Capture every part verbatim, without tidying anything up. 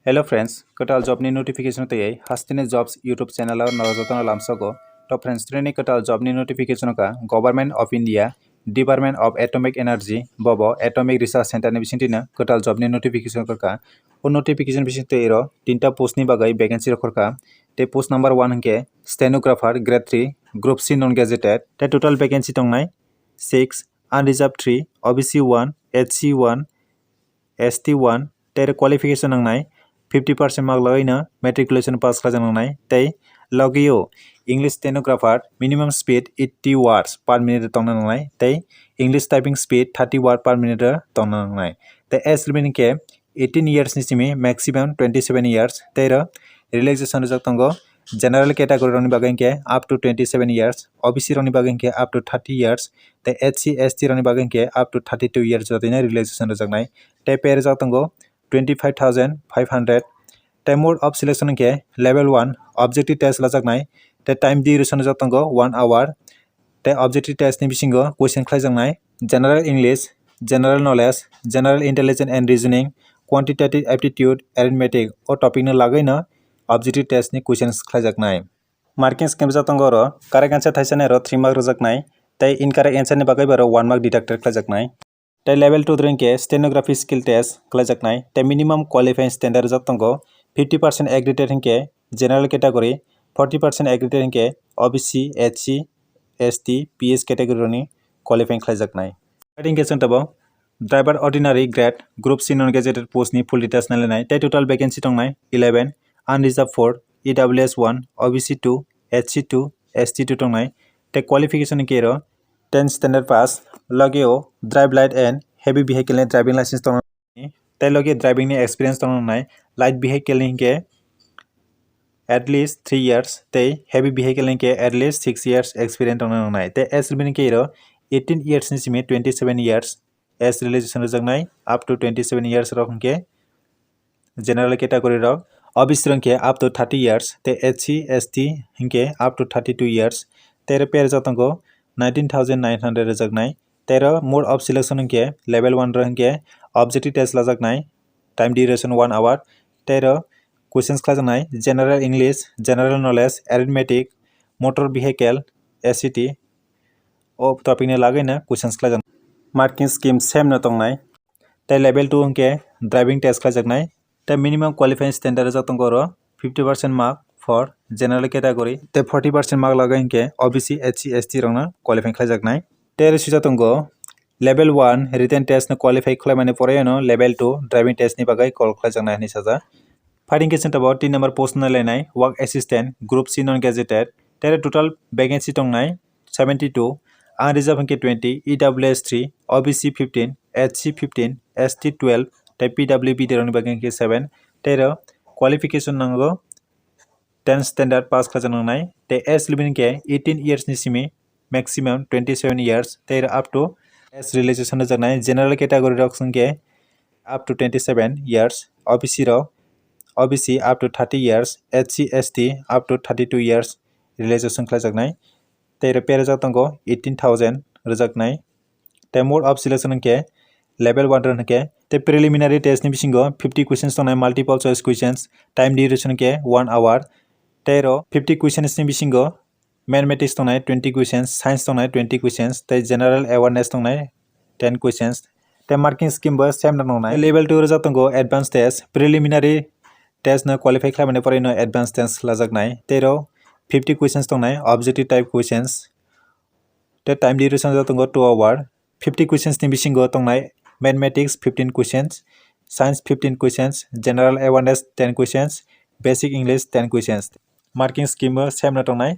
Hello friends, kwtal job ni notification tei hasteni jobs YouTube channel o norok jotono lamsogo. To friends, tini kwtal job ni notification ka Government of India, Department of Atomic Energy, bobo Atomic Research Center ni bisingtwi no kwtal job ni notification ka. O notification bisingtwi iro tinta post ni bagwi vacancy rok khorkha. Tei post number one hwnkhe stenographer grade three, group C non gazetted. Tei total vacancy tongnai six, unreserved three, O B C one, S C one, S T one, tei qualification nangnai fifty percent mark lagwi no matriculation pass khlaijak nangnai. Tei logio English stenographer minimum speed eighty words per minute tongna nangnai tei English typing speed thirty word per minute tongna nangnai. Tei age limit hwnkhe eighteen years ni simi maximum twenty seven years, tei ro relaxation rijak tongo. General category rokni bagwi hwnkhe up to twenty seven years, O B C rokni bagwi hwnkhe up to thirty years, tei S C, S T rokni bagwi hwnkhe up to thirty two years jotoni relaxation rijaknai. Tei pay rijak tongo twenty five thousand five hundred. Tei mode of selection hwnkhe level one objective test lajaknai. Tei time duration rijak tongo one hour. Tei objective test ni bisingo question khlaijaknai general English, general knowledge, general intelligence and reasoning, quantitative aptitude, arithmetic o topic no lagwi no objective test ni questions khlaijaknai. Marking scheme rijak tongo oro, correct answer thaisa ni oro three mark rijaknai, tei incorrect answer ni bagwi bo oro one mark deducted khlaijaknai. Tei level two dring khe stenography skill test khlaijaknai, tei minimum qualifying standard rijak tongo fifty percent accredited hinkhe general category, forty percent accredited hinkhe O B C, S C, S T, P S category rokni qualifying khlaijaknai. Ring khe chwng tabuk driver ordinary grade group C non gazetted post ni full details nailainai. Tei total vacancy tongnai eleven, unreserved four, E W S one, O B C two, S C two, S T two tongnai. Tei qualification ni kero ten standard pass, logio drive light and heavy vehicle ni driving license tongna nangnai. Tei logi driving ni experience tongna nangnai. Light vehicle ni hinkhe at least three years tei heavy vehicle ni hinkhe at least six years experience tongna nangnai. Tei age limit hinkhe iro eighteen years ni simi twenty seven years age relaxation rijaknai. Up to twenty seven years rok hinkhe general category rok, O B C rok hinkhe up to thirty years, tei S C, S T hinkhe up to thirty two years. Tei ro pay rijak tongo nineteen thousand nine hundred rijaknai. Tei ro mode of selection hinkhe level one rok hinkhe objective test lajaknai, time duration one hour. Tei ro questions khlaijaknai general English, general knowledge, arithmetic, motor vehicle, S C T. O topic ni lagwi no questions khlaijaknai. Marking scheme same no tongnai. Tei level two hinkhe driving test khlaijaknai. Tei minimum qualifying standard rijak tongo oro fifty percent mark for general category. Tei forty percent mark lagwi hinkhe O B C, S C, S T rokno qualifying khlaijaknai. Tei oro swijak tongo level one written test no qualify khlaimani pore no level two driving test ni bagwi call khlaijaknai hinwi sajak. Phaidi hinkhe chwng tabuk tin number post no lainai work assistant group C non gazetted. Tei oro total vacancy tongnai seventy two, unreserved hinkhe twenty, E W S three, O B C fifteen, S C fifteen, S T twelve, tei P W B D rokni bagwi hinkhe seven. Tei oro qualification nango ten standard pass khlaijaknai, tei age limit hinkhe eighteen years ni simi maximum twenty seven years, tei oro up to age relaxation rijaknai. General category rok hinkhe up to twenty seven years, O B C rok, O B C up to thirty years, S C, S T up to thirty two years relaxation khlaijaknai. Tei oro pay rijak tongo eighteen thousand rijaknai. Tei mode of selection hinkhe level one rok hinkhe tei preliminary test ni bisingo fifty questions tongnai, multiple choice questions, time duration hinkhe one hour. Tei oro fifty questions ni bisingo mathematics tongnai twenty questions, science tongnai twenty questions, tei general awareness tongnai ten questions. Tei marking scheme bo same no tongnai. Level two rijak tongo advanced test, preliminary test no qualify khlaimani pore no advanced test lajaknai. Tei oro fifty questions tongnai, objective type questions. Tei time duration rijak tongo two hour. Fifty questions ni bisingo tongnai mathematics fifteen questions, science fifteen questions, general awareness ten questions, basic English ten questions. Marking scheme bo same no tongnai.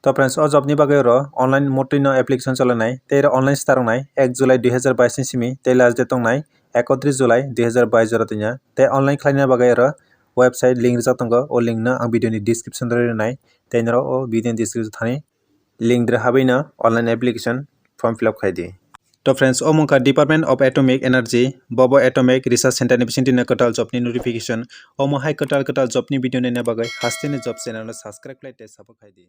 To friends, o job ni bagwi oro online motwi no application cholenai, tei oro online start wngnai ek July dui hazar bais ni simi, tei last date tongnai ekotris July dui hazar bais jora twina. Tei online khlaina bagwi oro website link rijak tongo, o link no ang video ni description o rinai, tei norok o video ni description thani link dra habwi no online application form fill up khai di. To friends, omo wngkha Department of Atomic Energy, bobo Atomic Research Center ni bisingtwi no kwtal job ni notification. Omo hai kwtal kwtal job ni video naina bagwi hasteni job channel no subscribe khlai tei support khai di.